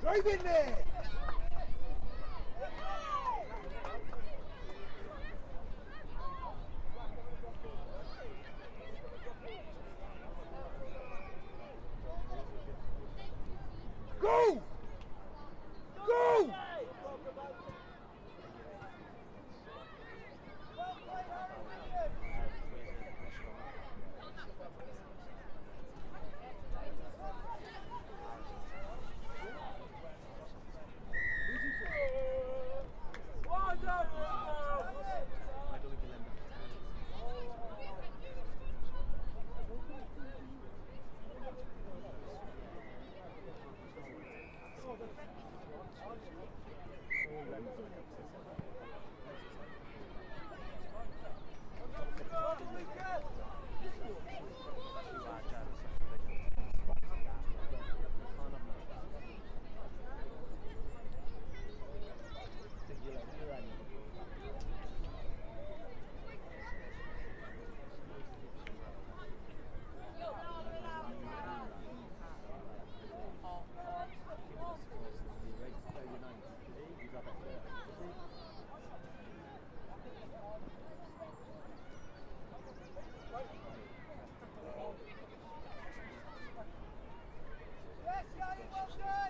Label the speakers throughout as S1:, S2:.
S1: Drive in there! Go! Go!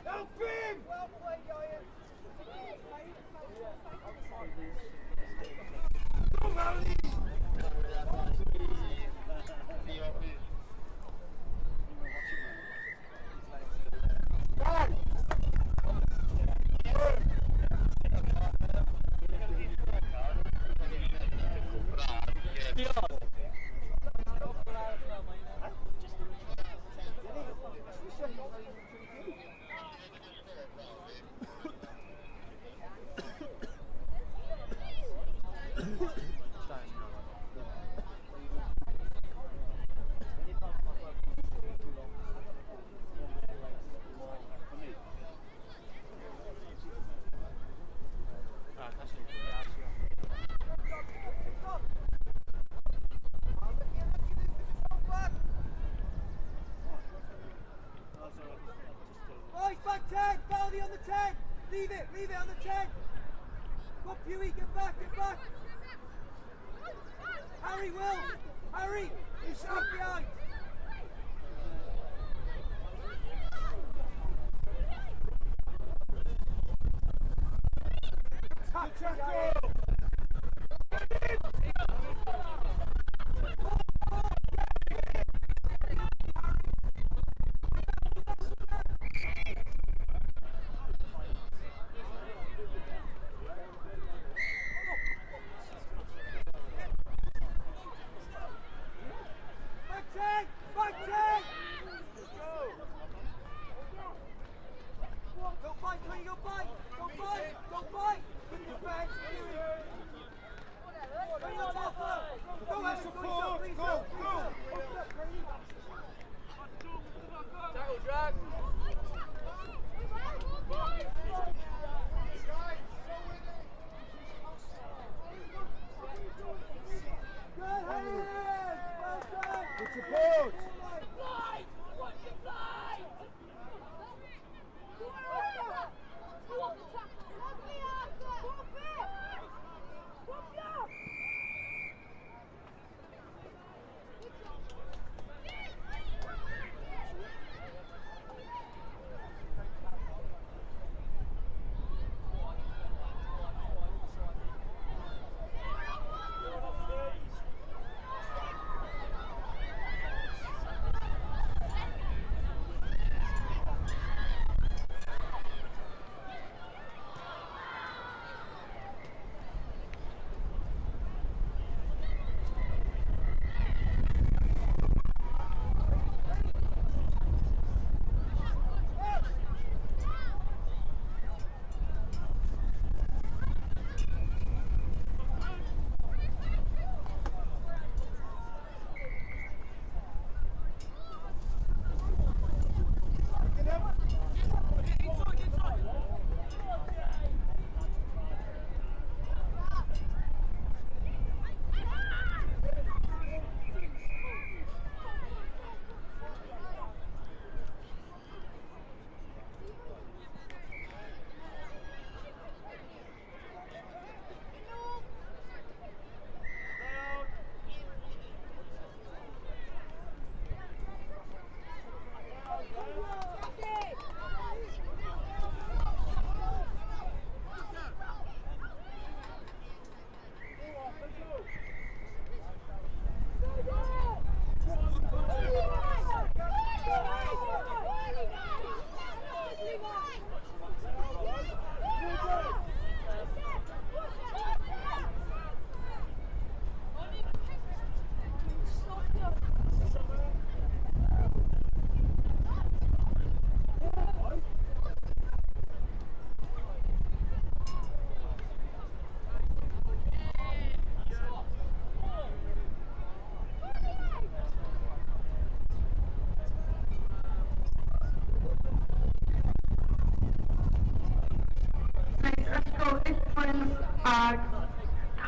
S1: Help him!
S2: Well played, Ian.
S1: Go, Harry!
S2: Boys, back 10! Baldy on the 10! Leave it on the 10! Go on, Pewey, get back, get back! Harry, Will! Harry!
S1: It's
S2: Up
S1: up!
S2: behind!
S1: Good tackle!
S2: Back 10! Back 10! Go fight, Tony, go fight! Go fight! Go fight! Good defense! Tony, on top. Go, Harry,
S1: Support!
S2: go yourself, please,
S1: Go,
S2: please,
S1: go!
S2: Open up, Tony.
S3: Tackle, drag.
S2: Good, Harry! Well done!
S1: Good support!
S2: All right.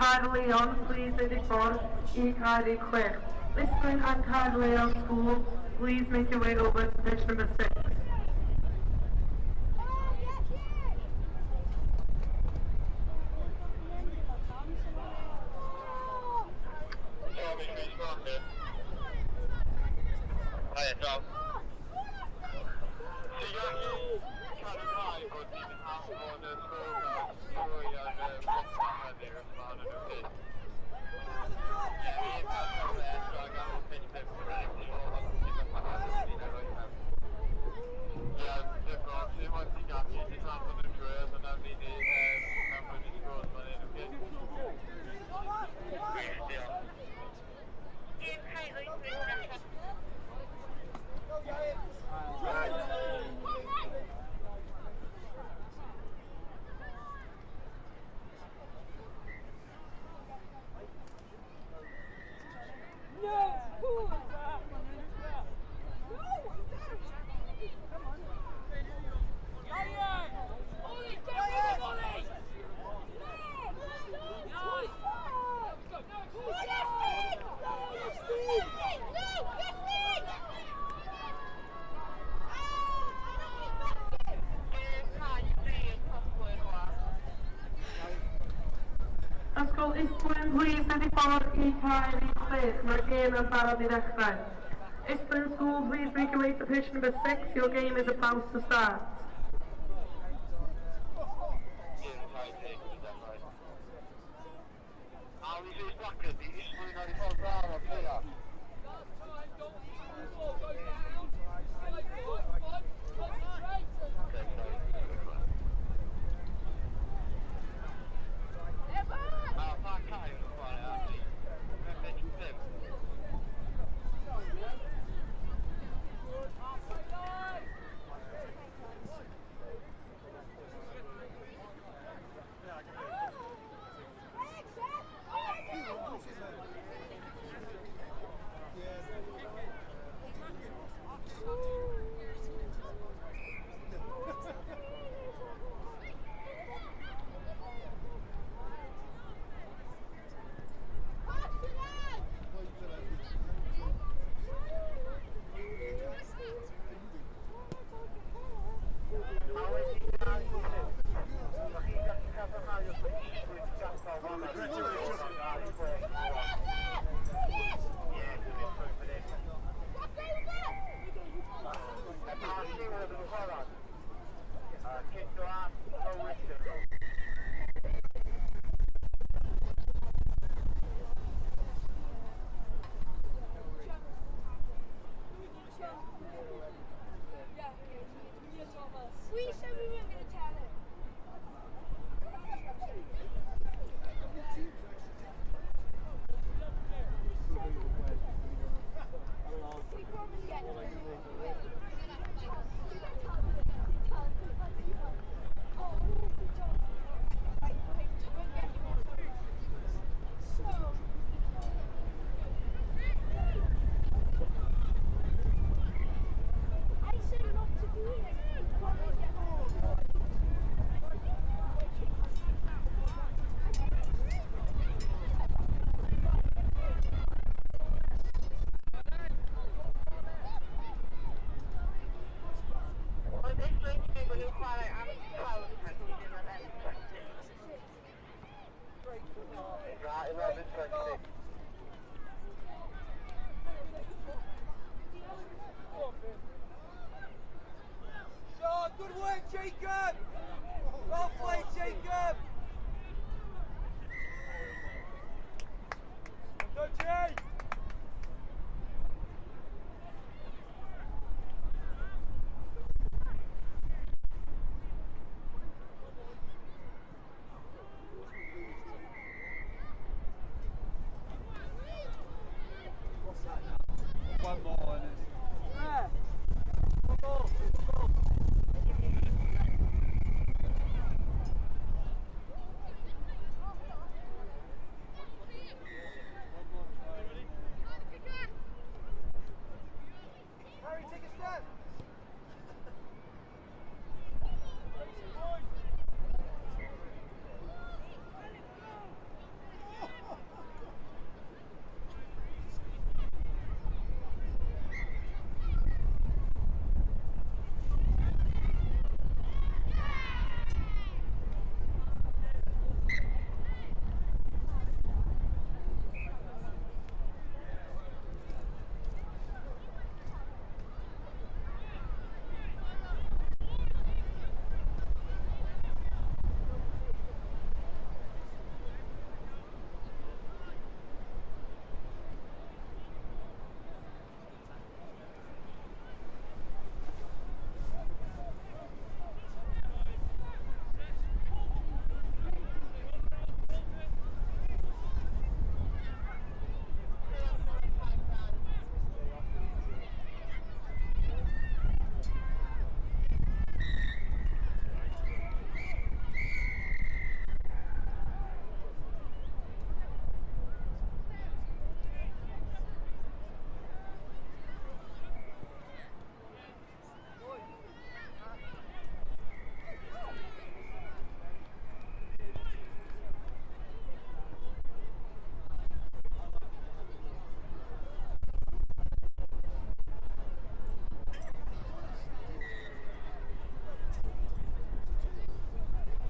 S3: Caerleon, please make i ffordd i Cae 6. Islwyn and Caerleon School, please make your way over to pitch number 6.
S4: Hiya, Tom. Ti'n gallu cadarnhau bod ni'n anfon y sgôr trwy ar y WhatsApp heddiw os ma' hwnna'n ocê? Ie, fi'n cael cyfle eto ag ar ôl pitch 5 sy'n rhaid i Ie, dim problem, dim ond ti'n gallu, jyst anfon nhw trwy a dyna ni di anfon i sgôr fan hyn, ocê? Gwych, diolch.
S2: Go, Gavin!
S1: Trent!
S5: No! Who was that? No, I'm down! Come on. Ollie, get rid of Ollie! Nice! Go, no,
S2: Steve!
S3: Ysgol Islwyn, please make i ffordd i Cae 6. Mae'r gêm yn barod i ddechrau. Islwyn School, please make your way to pitch number 6. Your game is about to start.